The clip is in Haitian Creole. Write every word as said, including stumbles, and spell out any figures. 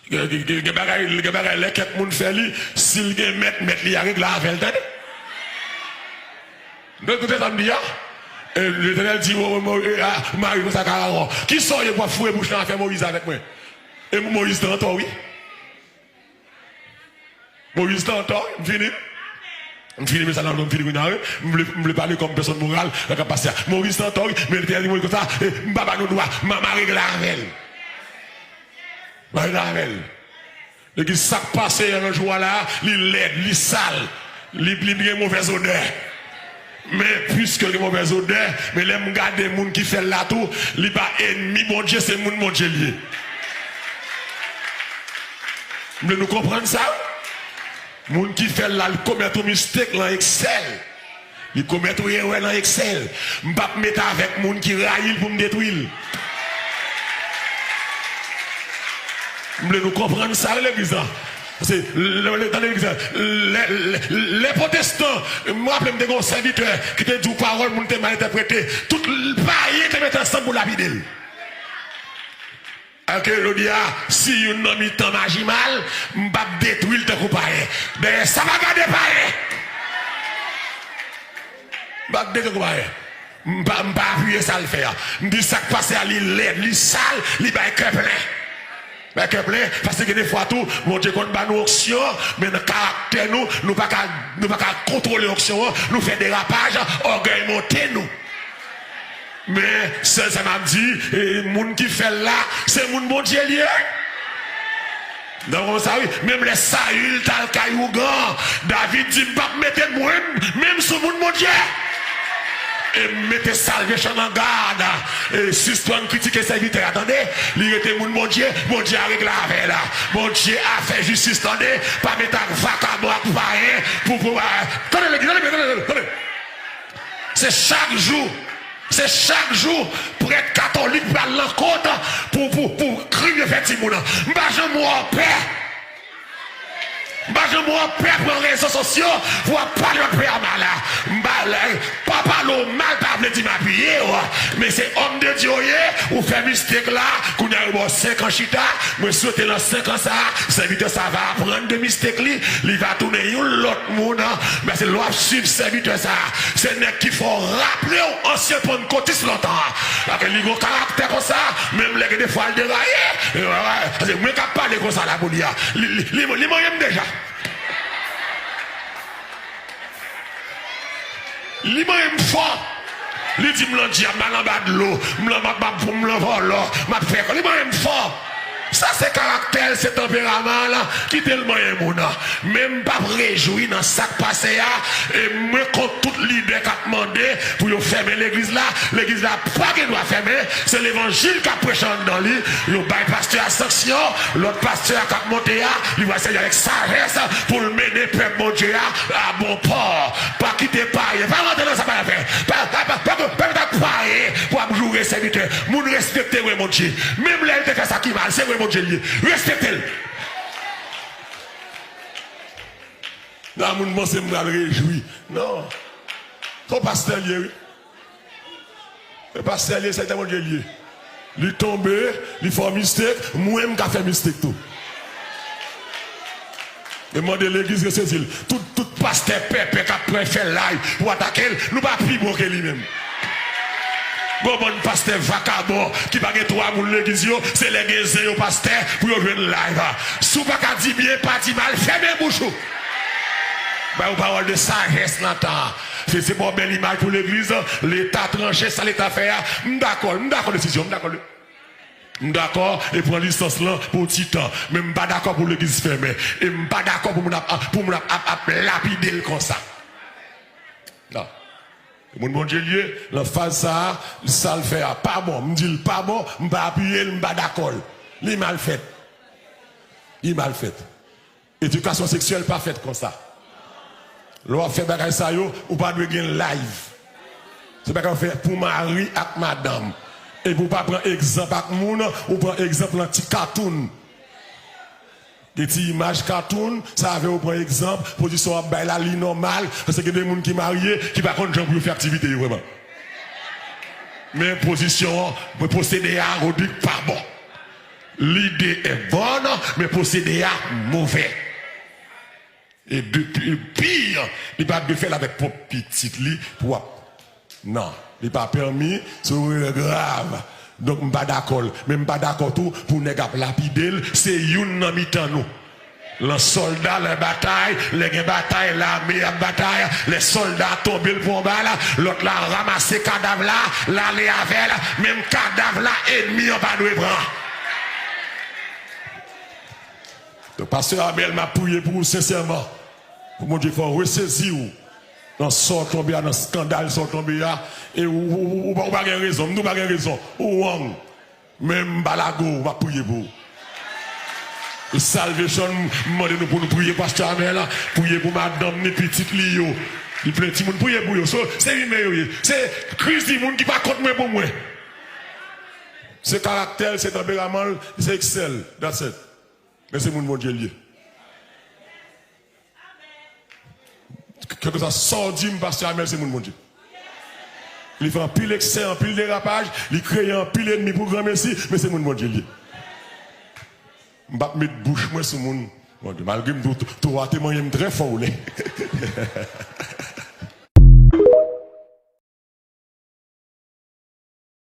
Gen, gen, gen, gen bagay, gen bagay, lè kèk moun fè li, si l gen mèt, mèt li a regle avè l, tande. Tande sa m di a? E Letènèl di, Mo-, Mo-, e, a, Mari konsa ka aran. Kisa w ye pou w ap foure bouch nan afè Moyiz avèk mwen? E Moyiz te antò, wi. Moyiz te antò, wi. M fini. M fini, men sa nan m fini kounye a, wi. M vle, m vle pale kòm pèsòn moral nan k ap pase a. Moyiz te antò, wi. Men Letènèl di Moyiz konsa, e, m pa ba nou dwa, m a, m a regle avè l. M a regle avè l. Legliz, sa k pase a nan jou a la, li lèd, li sal, li, li gen movèz odè. Men, piske l gen movèz odè, men lè m gade moun ki fè l la tou, li pa ènmi Bondye, se moun Bondye l ye. M vle nou konprann sa, wi. Moun ki fè l la, li komèt yon mistake nan Excel. Li komèt yon erè nan Excel. M p ap mete avèk moun ki rayi l pou m detwi l. M vle nou konprann sa, wi, legliz la. Paske, lè, lè, tande legliz la. Lè, lè, lè pwotestan, m raple m te gen yon sèvitè ki te di yon pawòl, moun te mal entèprete. Tout payen te mete ansanm pou lapide l. Alò ke jodi a, si youn nan mitan m aji mal, m p ap detwi l tankou payen. Dayè, sa pa gade payen. M p ap detwi tankou payen. M pa, m pa apiye sa l fè a. M di sa k pase a, li lèd, li sal, li bay kè plen. Bay kè plen, paske gen de fwa tou, Bondye konn ba nou onksyon, men nan karaktè nou, nou pa ka, nou pa ka kontwole onksyon an, nou fè derapaj, ògèy monte nou. Men, sèl sa m ap di, e, moun ki fè l la, se moun Bondye l ye. Donk, konsa, wi, menm lè Sayil t al kay ougan, David di, "M p ap mete mwen menm sou moun Bondye." E m mete Salvation nan gad. E sispann kritike sèvitè a, tande? Li rete moun Bondye, Bondye a regle avè l la. Bondye a fè jistis, tande? Pa mete ak vakabon, ak payen, pou, pou, a, tande, tande, tande, tande, tande. Se chak jou, se chak jou, prèt katolik pral nan kot pou, pou, pou krim yo fè timoun an. M pa janm wè w pè. M pa janm wè w pè pran rezo sosyo pou w ap pale lòt pè a mal la. M pa, pa pale w mal pa vle di m apiye w. Men se òm de Dye w ye, ou fè mistake la, kounye a yo ba w senk an chita, mwen swete nan senk an sa a, sèvitè sa a va aprann de mistake li, li va tounen yon lòt moun, men se lè w ap swiv sèvitè sa a, se nèg ki fè w raple w ansyen pannkotis lontan an. Paske li gon karaktè konsa, menm lè gen de fwa l deraye, e, e, e, paske mwen k ap pale konsa la pou li a, li, li, li, li manyen m deja. Li manyen m fò. Li di m lan dyab, m al anba dlo, m lan, m ap, m ap, m lan vòlò, m ap fè kò. Li manyen m fò. Sa se karaktè l, se tanperaman l, kite l manyen moun. Men m p ap rejwi nan sa k pase a, e mwen kont tout lidè k ap mande pou yo fèmen legliz la. Legliz la pa gen dwa fèmen, se levanjil k ap preche anndan li. Yo bay pastè a sanksyon, lòt pastè a k ap monte a, li pral sèvi avèk sajès pou l mennen pèp Bondye a a bon pò. Pa kite payen, pa rantre nan sa payen fè. Pa, pa, pa, pa, pa met ak payen pou ap joure sèvitè. Moun respekte Wen Bondye. Menm lè l te fè sa ki mal, se Wen Bondye l ye. Respekte l. La moun panse m pral rejwi. Non. Se yon pastè l ye, wi. E pastè l ye, sèvitè Bondye l ye. Li tonbe, li fè yon mistake, mwen m ka fè mistake tou. E mande legliz resezi l. Tout, tout pastè pèpè k ap pran fè live pou atake l, nou pa pi bon ke li menm. Gon bann pastè vakabon ki pa gen twa moun legliz yo, se lè gen zen yo pastè pou yo jwenn live. Si w pa ka di byen, pa di mal, fèmen bouch ou. Ba yo pawòl de sajès nan tan an. Se, se pa yon bèl imaj pou legliz, Leta tranche sa Leta fè a. M dakò, m dakò desizyon, m dakò. M dakò e pran lisans lan pou yon ti tan. Men m pa dakò pou legliz fèmen. E m pa dakò pou moun ap, pou moun ap, ap, ap lapide l konsa. Non. Moun Bondye l ye, nan faz sa a, sa l fè a pa bon. M di l pa bon, m pa apiye l, m pa dakò l. Li mal fèt. Li mal fèt. Edikasyon seksyèl pa fèt konsa. Lè w ap fè bagay sa yo, ou pa dwe gen live. Se bagay w fè pou mari ak madanm. Epi w pa pran egzanp ak moun, ou pran egzanp nan ti katoun. Gen ti imaj katoun, sa avè w pran egzanp, pozisyon w ap bay la, li nòmal, paske gen de moun ki marye, ki pa konn jan pou yo fè aktivite yo vrèman. Men pozisyon an, pwosede a, Rodrig pa bon. L'idée est bonne, men pwosede a move. E de pi, pi, li pa dwe fè l avèk pwòp pitit li pou w ap. Non, li pa pèmi, se yon erè grav. Donk, m pa dakò l. Men m pa dakò tou pou nèg ap lapide l, se youn nan mitan nou. Lè sòlda, lè batay, lè gen batay, lame ap batay, lè sòlda tonbe l pran bal, lòt la ranmase kadav la, l ale avè l, menm kadav la, ènmi an pa dwe pran. Donk, pastè Amèl, m ap priye pou ou sensèman. Pou Bondye fè w resezi w nan sa w tonbe a, nan eskandal sa w tonbe a. E ou, ou, ou, ou pa, ou pa gen rezon. M di w pa gen rezon. Ou wrong. Men m pa lage w, m ap priye pou ou. E Salvation, m mande nou pou nou priye pastè Amèl, priye pou madanm ni pitit li yo. Li plen timoun, priye pou yo. So, se imen yo ye. Se kriz di moun ki pa kont mwen pou mwen. Se karaktè l, se tanperaman l, se eksè l. That's it. Men se moun Bondye l ye. Kèlkeswa sa w di m, pastè Amèl, se moun Bondye. Li fè anpil eksè, anpil derapaj, li kreye anpil ènmi pou granmesi, men se moun Bondye l ye. M p ap met bouch mwen sou moun Bondye. Malgre m tou, tou, tou a te manyen m trè fò, ou lè.